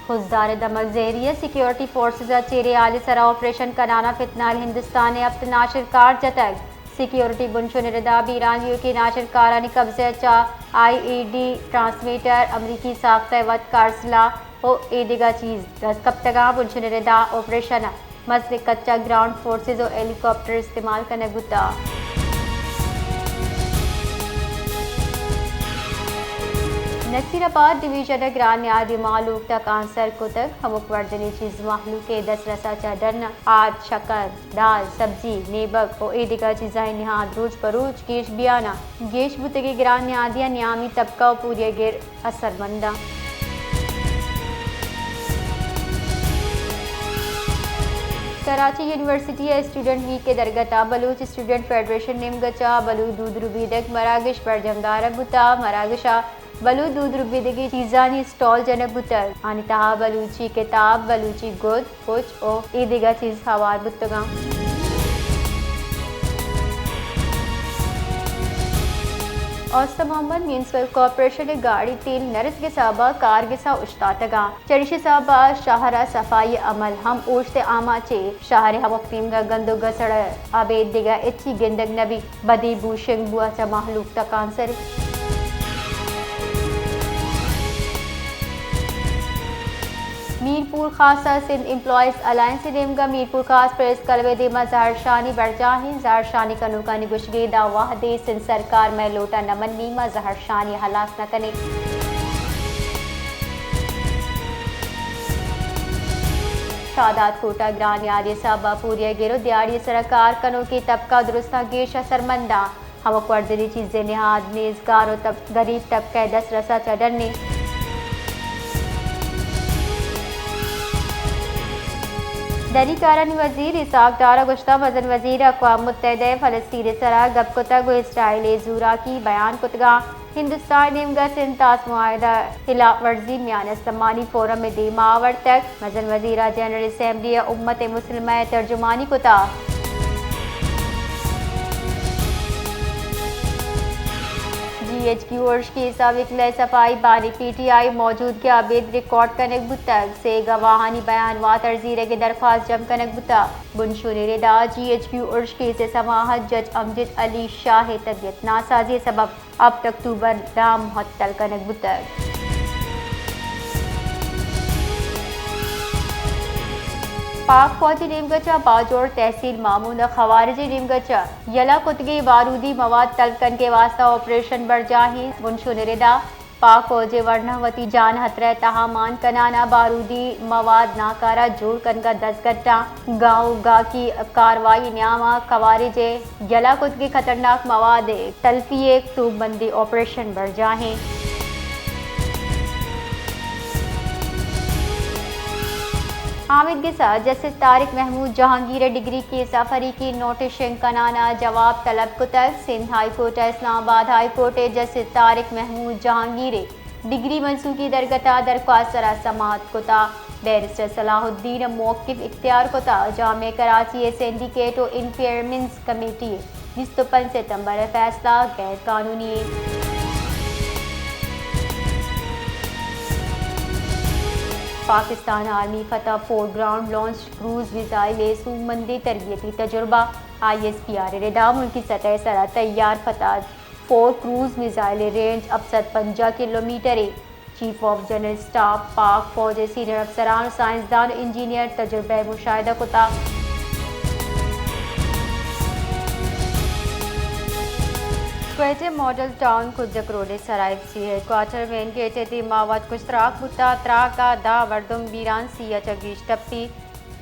خضدار ءِ دمگ زہری ءَ، سیکیورٹی فورسز ءَ چیریں ہال ءِ سرا آپریشن کنان ءَ فتنہ ال ہندوستان ءِ ہپت ناشرکار جتگ۔ سیکیورٹی بنشون ءِ ردا بیران یوکیں ناشرکارانی قبضہ ءَ چہ آئی ای ڈی ٹرانسمیٹر، امریکی ساختہ ءِ وت کارسلاہ ءُ اے دگہ چیز دست کپتگ اَنت۔ بنشون ءِ ردا آپریشن ءَ مزنیں کچ ءَ گراؤنڈ فورسز ءُ ہیلی کاپٹر استعمال کنگ بوتگ۔ نصیر آباد ڈویژن ءِ گران نیادی مہلوک تکانسر کتگ۔ ہمک وردنی چیز مہلوک ءِ دسترس ءَ چہ ڈن، آرت، شکر، دال، سبزی، نیبگ ءُ اے دگہ چیزانی نہاد روچ پہ روچ گیش بیان ءَ گیش بوتگ ءُ گران نیادی ءِ نیامی طبقہ ءُ پوریاگر اثرمند اَنت۔ کراچی یونیورسٹی ءِ اسٹوڈنٹ ویک ءِ درگت ءَ بلوچ اسٹوڈنٹ فیڈریشن ءِ نیمگ ءَ چہ بلوچ دود ربیدگ مراگش برجم دارگ بوتگ۔ مراگش ءَ بلوچ دود ربیدگی چیزانی اسٹال جنگ بوتگ۔ آنی تہا بلوچی کتاب، بلوچی گد، پچ ءُ اے دگہ چیز ہوار بوتگ اَنت۔ اوستہ محمد، میونسپل کارپوریشن ءِ گاڑی تیل نہ رسگ ءِ سبب ءَ کارگس ءَ اوشتاتگ اَنت۔ چریشی ءِ سبب ءَ شہر ءِ صفائی عمل ہم اوشت ءِ آماچ اِنت۔ شہر ءِ ہمک نیمگ ءَ گند ءُ گسڑ ءَ ابید دگہ ہچی گندگ نہ بیت۔ بدی بو شنگ بو ءَ چہ مہلوک تکانسر۔ میرپور خاص ءَ سندھ ایمپلائیز الائنس ءِ نیمگ ءَ میرپور خاص پریس کلب ءِ دیم ءَ زہرشانی برجاہ اِنت۔ زہرشانی کنوکانی گوشگ اِنت، داں وہدے سندھ سرکار مئے لوٹ ءَ نہ منی، ما زہرشانی ءَ ہلاس نہ کنیں۔ شاداد کوٹ ءَ گران نیادی ءِ سبب ءَ پوریاگر ءُ دیہاڑی ءِ سرا کار کنوکیں طبقہ درستاں گیش اثرمند اَنت۔ ہمک وردنی چیزے نہاد نیزگار ءُ طب-، گریب طبقہ ءِ دسترس ءَ چہ ڈن اِنت۔ دری کارانی وزیر اسحاق ڈار ءَ گوشتگ، مزن وزیر اقوام متحدہ ءَ فلسطین ءِ سرا گپ کتگ ءُ اسرائیل ءِ زوراکی بیان کتگ اَنت۔ ہندوستان ءِ نیمگ ءَ سندھ طاس معاہدہ ءِ خلاف ورزی میان استمانی فورم ءِ دیم ءَ آورتگ۔ مزن وزیر ءَ جنرل اسمبلی ءَ امت مسلمہ ءِ ترجمانی کتگ۔ جی ایچ کیو ارش کیس ءِ وکلا ءِ صفائی بانی پی ٹی آئی موجودگی ءَ ابید ریکارڈ کنگ بوتگ۔ سے گواہانی بیان واتر زیرگ ءِ درخواست جم کنگ بوتگ۔ بنشون ءِ ردا جی ایچ کیو ارش کیس ءِ سماعت جج امجد علی شاہ ءِ طبیعت ناسازی ءِ سبب ہپت اکتوبر ءَ را معطل کنگ بوتگ۔ پاک فوج ءِ نیمگ ءَ چہ باجوڑ تحصیل مامون ءَ خوارج ءِ نیمگ ءَ چہ یلہ کتگیں بارودی مواد تلک کنگ ءِ واستہ آپریشن برجاہ اِنت۔ بنشون ءِ ردا پاک فوج ءِ ورنا وتی جان ہترہ ءِ تہا مان کنان ءَ بارودی مواد ناکارہ جوڑ کنگ ءَ دزگٹاں گاؤں گاکی کاروائی نیام ءَ خوارج ءِ یلہ کتگیں خطرناک مواد ءِ تلفی ءِ توپبندی آپریشن برجاہ اِنت۔ آمیدگس ءَ جسٹس طارق محمود جہانگیر ءِ ڈگری کیس ءَ فریقی نوٹس شنگ کنان ءَ جواب طلب کتگ۔ سندھ ہائی کورٹ ءَ اسلام آباد ہائی کورٹ ءِ جسٹس طارق محمود جہانگیر ءِ ڈگری منسوخی درگت ءِ درخواست ءِ سرا سماعت کتگ۔ بیرسٹر صلاح الدین ءَ موقف اختیار کتگ۔ جامعہ کراچی ءِ سینڈیکیٹ ءُ انفیئرمنٹس کمیٹی ءِ بیست ءُ پنچ ستمبر ءِ فیصلہ غیر قانونی اِنت۔ Pakistan army Fatah four ground launched cruise missile ءِ سوبمندیں تربیتی تجربہ، آئی ایس پی آر ءِ ردا ملکی سطح ءِ سرا تیار فتح فور کروز میزائل ءِ رینج ہپت سد پنجاہ کلومیٹر اِنت۔ چیف آف جنرل اسٹاف پاک فوج ءِ سینئر افسران ءُ سائنسدان ءُ انجینئر تجربہ ءِ مشاہدہ کتگ۔ کوئٹہ ماڈل ٹاؤن کجک روڈ ءِ سرا F C head quarter main gate ءِ دیما وتکش تراک بوتگ۔ تراک ءَ دہ مردم بیران، سی ءَ چہ گیش ٹپی۔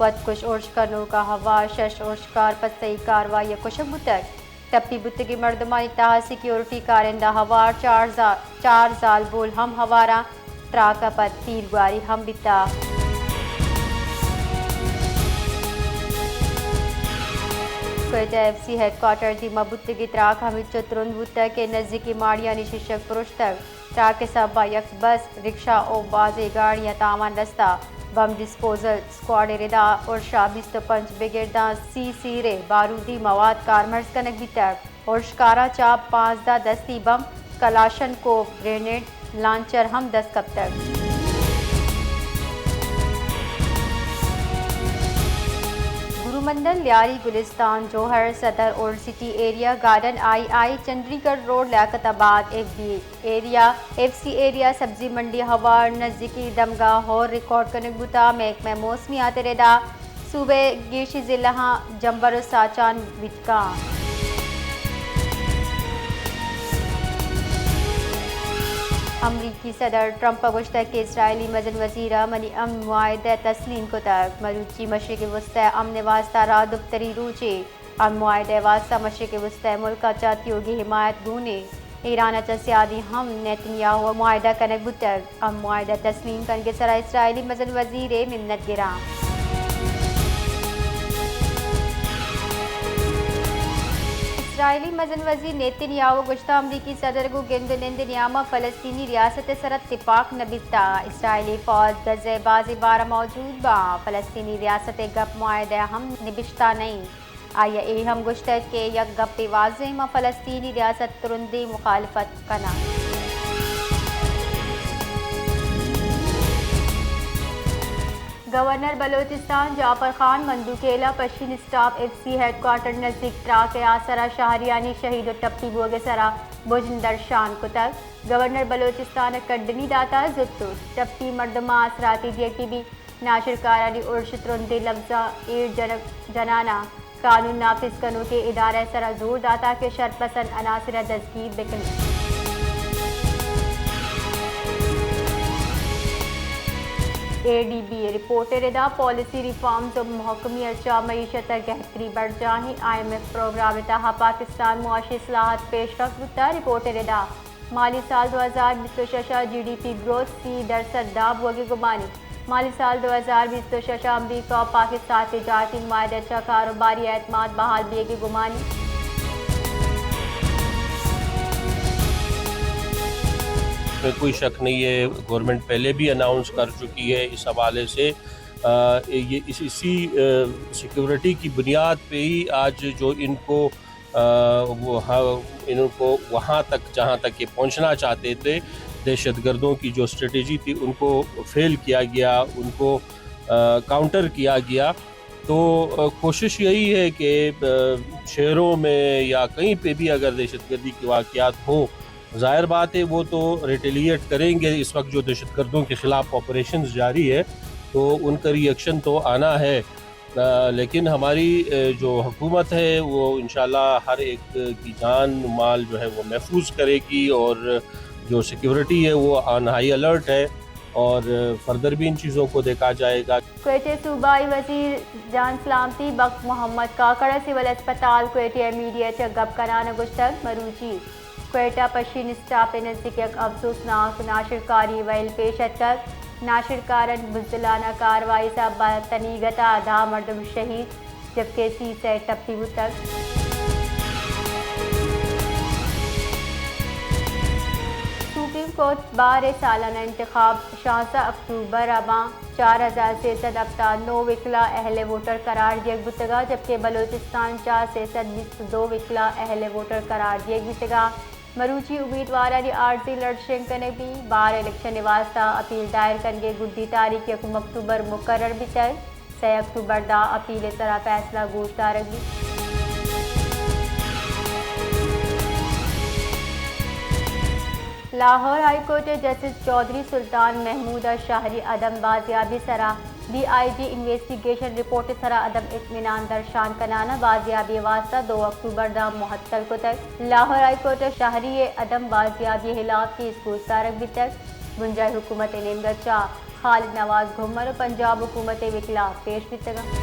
وتکش ارش کنوک ءَ ہوار، شش ارشکار پہ سہی کاروائی ءَ کشگ بوتگ۔ ٹپی بوتگیں مردمانی تہا سیکیورٹی کارندہ ہوار، چار زا-، چار زالبول ہم ہوار اَنت۔ تراک ءَ پد تیرگواری ہم بیتگ۔ Quetta F C headquarter ءِ دیما بوتگیں تراک ہمینچو ترند بوتگ کہ نزیکیں ماڑیانی شیشگ پرشتگ۔ تراک ءِ سبب ءَ یک بس، رکشہ ءُ بازیں گاڑیاں تاوان رستگ۔ بم ڈسپوزل اسکواڈ ءِ ردا ارش ءَ بیست ءُ پنچ بگر داں سی سیریں بارودی مواد کارمرز کنگ بیتگ۔ ارشکاراں چہ پانزدہ دستی بم، کلاشنکوف گرینیڈ لانچر ہم دست کپتگ۔ لندن، Lyari, Gulistan, Johar, Saddar, old city area, garden, I I, Chundrigar road, Liaquatabad, F B area, F C area, Sabzi Mandi, ہوار، نزیکی دمگاہ ہور ریکارڈ کنگ بوتا۔ محکمہ موسمیات ءِ ردا صوبہ ءِ گیشیں ضلعاں جمبر و ساچان بیتگاں۔ امریکی صدر ٹرمپ ءَ گوشتگ کہ اسرائیلی مزن وزیر ءَ منی امن معاہدہ تسلیم کتگ۔ مروچی مشرق وسطی ءِ امن ءِ واستہ راہ دپتری روچے۔ امن معاہدہ ءِ واستہ مشرق وسطی ءِ ملک ءَ چہ تیوگیں حمایت گون ایں۔ ایران ءَ چہ سیادی ہم نیتن یاہو ءَ معاہدہ کنگ بوتگ۔ امن معاہدہ تسلیم کنگ ءِ سرا اسرائیلی مزن وزیر ءِ منت گراں۔ اسرائیلی مزن وزیر نیتن یاہو ءَ گوشتہ، امریکی صدر گوں گند و نند ءِ نیام ءَ فلسطینی ریاست ءِ سرا تپاک نہ بیتہ۔ اسرائیلی فوج غزہ ءِ بازیں بار ءَ موجود باں۔ فلسطینی ریاست ءِ گپ معاہدہ ءَ ہم نبشتہ نہ انت۔ آئی ءَ اے ہم گوشتگ کہ یک گپے واضح، ما فلسطینی ریاست ءِ ترندیں مخالفت کناں۔ گورنر بلوچستان جعفر خان مندوخیل ءَ Pishin stop F C headquarter نزیک ٹرک ءِ آسر ءَ شہریانی شہید و ٹپی بوگ ءِ سرا بژن درشان کتگ۔ گورنر بلوچستان ءَ کڈنی داتہ زوت و ٹپی مردماں آسراتی دیگ بہ بیت۔ ناشرکارانی ارش ترندیں لبزاں ایر جنگ، جناناں قانون نافذ کنوکیں ادارہ ءِ سرا زور داتہ کہ شرپسند عناصر ءَ دزگیر بہ کنیت۔ اے ڈی بی ءِ رپورٹ ءِ ردا پالیسی ریفارمز و محکمی ءَ چہ معیشت ءَ گہتری برجاہیں۔ آئی ایم ایف پروگرام ءِ تہا پاکستان معاشی اصلاحات پیشرفت بوتہ۔ رپورٹ ءِ ردا مالی سال دو ہزار بیست و شش ءَ جی ڈی پی گروتھ سی درسد داب بوگ ءِ گمان انت۔ مالی سال دو ہزار بیست و شش ءَ امریکہ و پاکستان تجارتی معاہدہ ءَ چہ کاروباری اعتماد بحال بیگ ءِ گمان انت۔ میں کوئی شک نہیں ہے، گورنمنٹ پہلے بھی اناؤنس کر چکی ہے اس حوالے سے۔ آ، یہ اس، اسی، آ، سیکیورٹی کی بنیاد پہ ہی آج جو ان کو آ، وہ ہا-، ان کو وہاں تک جہاں تک یہ پہنچنا چاہتے تھے، دہشت گردوں کی جو اسٹریٹجی تھی، ان کو فیل کیا گیا، ان کو، آ، کاؤنٹر کیا گیا۔ تو، آ، کوشش یہی ہے کہ، آ، شہروں میں یا کہیں پہ بھی اگر دہشت گردی کے واقعات ہوں، ظاہر بات ہے وہ تو ریٹیلیٹ کریں گے۔ اس وقت جو دہشت گردوں کے خلاف آپریشنز جاری ہے، تو ان کا ری ایکشن تو آنا ہے۔ آ، لیکن ہماری، آ، جو حکومت ہے، وہ انشاءاللہ ہر ایک کی جان مال جو ہے، وہ محفوظ کرے گی اور جو سیکیورٹی ہے، وہ آن ہائی الرٹ ہے اور فردر بھی ان چیزوں کو دیکھا جائے گا۔ کوئٹہ، صوبائی وزیر جان سلامتی بخت محمد کاکڑ ءَ سول ہسپتال کوئٹہ ءَ میڈیا ءَ چہ گپ کنان ءَ گوشتگ، مروچی کوئٹہ پشین اسٹاپ ءِ نزیک یک افسوسناک ناشرکاری ویل پیش اتکگ۔ ناشرکارانی بزدلانہ کاروائی ءِ سبب ءَ تنیگت ءَ دہ مردم شہید، جبکہ سی سئے ٹپی بوتگ۔ سپریم کورٹ، بار ءِ سالانہ انتخاب شانزدہ اکتوبر ءَ باں۔ چار ہزار سئے سد ہپتاد نو وکلا اہل ووٹر قرار دیگ بوتگ ءَ، جبکہ بلوچستان ءَ چہ سئے سد بیست دو وکلا اہل ووٹر قرار دیگ بیتگ ءَ۔ مروچی امیدوارانی عارضی لڑ شنگ کنگ بیت۔ بار الیکشن ءِ واستہ اپیل دائر کنگ ءِ گڈی تاریخ یکم اکتوبر مقرر بیتگ۔ سئے اکتوبر ءَ داں اپیل ءِ سرا فیصلہ گوش دارگ بیت۔ لاہور ہائی کورٹ ءِ جسٹس چوہدری سلطان محمود ءَ شہری عدم بازیابی ءِ سرا ڈی آئی جی ءِ انویسٹیگیشن رپورٹ ءِ سرا عدم اطمینان درشان کنان ءَ بازیابی ءِ واستہ دو اکتوبر ءَ داں معطل کتگ۔ لاہور ہائی کورٹ ءَ شہری ءِ عدم بازیابی ءِ ہلاپ کیس گوش دارگ بیتگ۔ بنجاہی حکومت ءِ نیمگ ءَ چہ خالد نواز گھمر ءُ پنجاب حکومت ءِ وکلا پیش بیتگ انت۔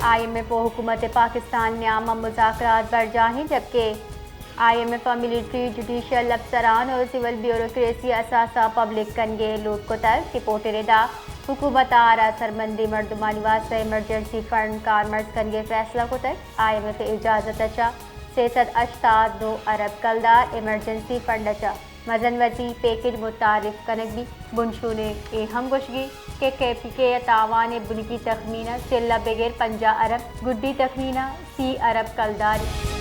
آئی ایم ایف ءُ حکومت پاکستان ءِ نیام ءَ مذاکرات برجاہ ایں، جبکہ آئی ایم ایف ءَ ملٹری، جوڈیشل افسران ءُ سول بیوروکریسی ءِ اثاثہ پبلک کنگ ءِ لوٹ کتگ۔ رپورٹ ءِ ردا حکومت ءَ آراسرمندیں مردمانی واستہ ایمرجنسی فنڈ کارمرز کنگ ءِ فیصلہ کتگ۔ آئی ایم ایف ءِ اجازت ءَ چہ سئے سد ہشتاد دو ارب کلدار ایمرجنسی فنڈ ءَ چہ مزن وزنی پیکج متعارف کنگ بیت۔ بنشون ءِ اے ہم گوشگ بیت کہ کے پی کے ءِ تاوان ءِ بنکی تخمینہ چل ءَ بگر پنجاہ ارب، گڈی تخمینہ سی ارب کلدار انت۔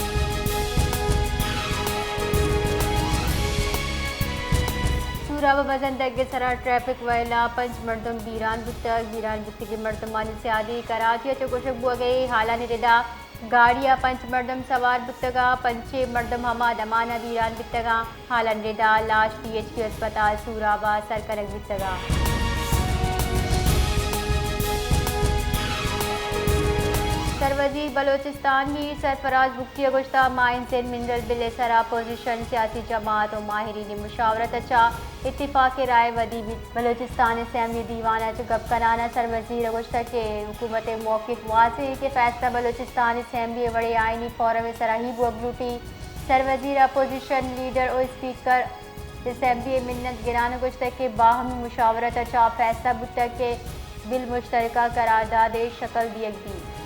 سوراب ء مزن دگ ء سرا ٹریفک وئیل ء پنچ مردم بیران بوتگ۔ بیران بوتگیں مردمانی سیادی کراچی ء چہ گوشگ بوگ ء اے۔ حالانی ردا گاڑی ء پنچ مردم سوار بوتگ ء پنچیں مردم ہما دمان ء بیران بوتگ ء حالانی ردا لاش پی ایچ سی ہسپتال سوراب ء سر کنگ بوتگ ء۔ سروزیر بلوچستان میر سرفراز بگٹی ء گوشتگ، مائنز اینڈ منرل بل ء سرا اپوزیشن، سیاسی جماعت و ماہرین مشاورت ء چہ اتفاق رائے ودی بیت۔ بلوچستان اسمبلی دیوان ء چہ گپ کنان ء سروزیر ء گوشتگ کہ حکومت ء موقف واضح انت کہ فیصلہ بلوچستان اسمبلی ء وڑیں آئینی فورم ء سرا ہی بوگ لوٹی۔ سروزیر ء اپوزیشن لیڈر و اسپیکر اسمبلی ء منت گران ء گوشتگ کہ باہمی مشاورت ء چہ فیصلہ بوتگ کہ بل مشترکہ قرارداد ء شکل دیگ بیت۔